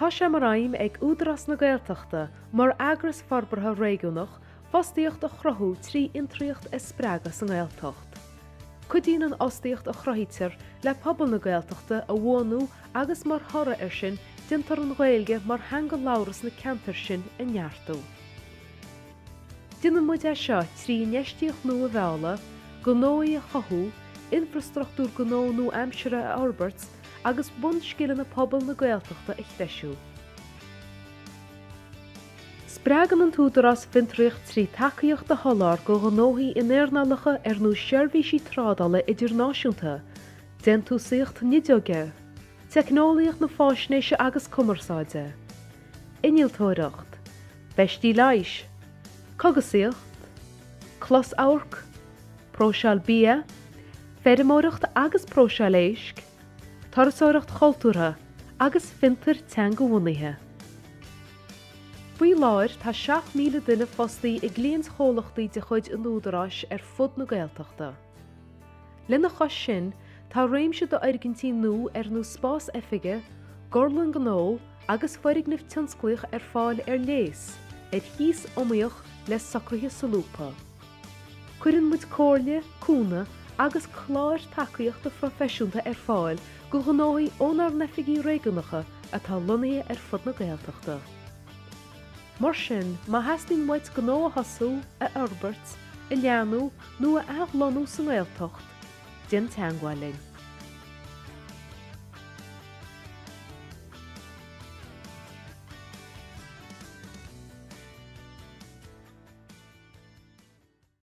Tá sé mar aidhm ag Údarás na Gaeltachta, mar eagras forbartha réigiúnach, fostaíocht a chruthú trí fhiontraíocht a spreagadh sa nGaeltacht. Cuidíonn an fhostaíocht a chruthaítear le pobal na Gaeltachta a bhuanú agus mar thoradh air sin déantar an Ghaeilge mar theanga labhartha sna ceantair sin a neartú. Déanann muid é seo trí infheistíocht nua a mhealladh, gnóthaí a chothú, infreastruchtúr gnó nua-aimseartha a fhorbairt agus bunscileanna pobal na Gaeltachta a threisiú. Spreagann an tÚdarás fiontraíocht trí tacaíocht a sholáthar do ghnóthaí in earnálacha ar nós seirbhísí trádála idirnáisiúnta, déantúsaíocht nideoige, teicneolaíocht na faisnéise agus cumarsáide, innealtóireacht, feistí leighis, cogasaíocht, closamharc, próiseáil bia, feirmeoireacht agus próiseáil éisc, turasóireacht chultúrtha agus fiontair teangabhunaithe. Faoi láthair tá 7,000 duine fostaí i gcliaint-chomhlachtaí de chuid an Údaráis ar fud na Gaeltachta. Lena chois sin, tá réimse d'fhoirgintí nua ar nós spás oifige, gorlann gnó agus foirgneamh tionsclaíoch ar fáil ar léas, ar chíos iomaíoch le socruithe solúbtha. Cuireann muid comhairle, cúnamh agus cláir tacaíochta phroifisiúnta ar fáil do ghnóthaí ónár n-oifigí réigiúnacha atá lonnaithe ar fud na Gaeltachta. Mar sin, má theastaíonn uait gnó a thosú, a fhorbairt, a leathnú nó a athlonnú sa nGaeltacht, déan teagmháil linn.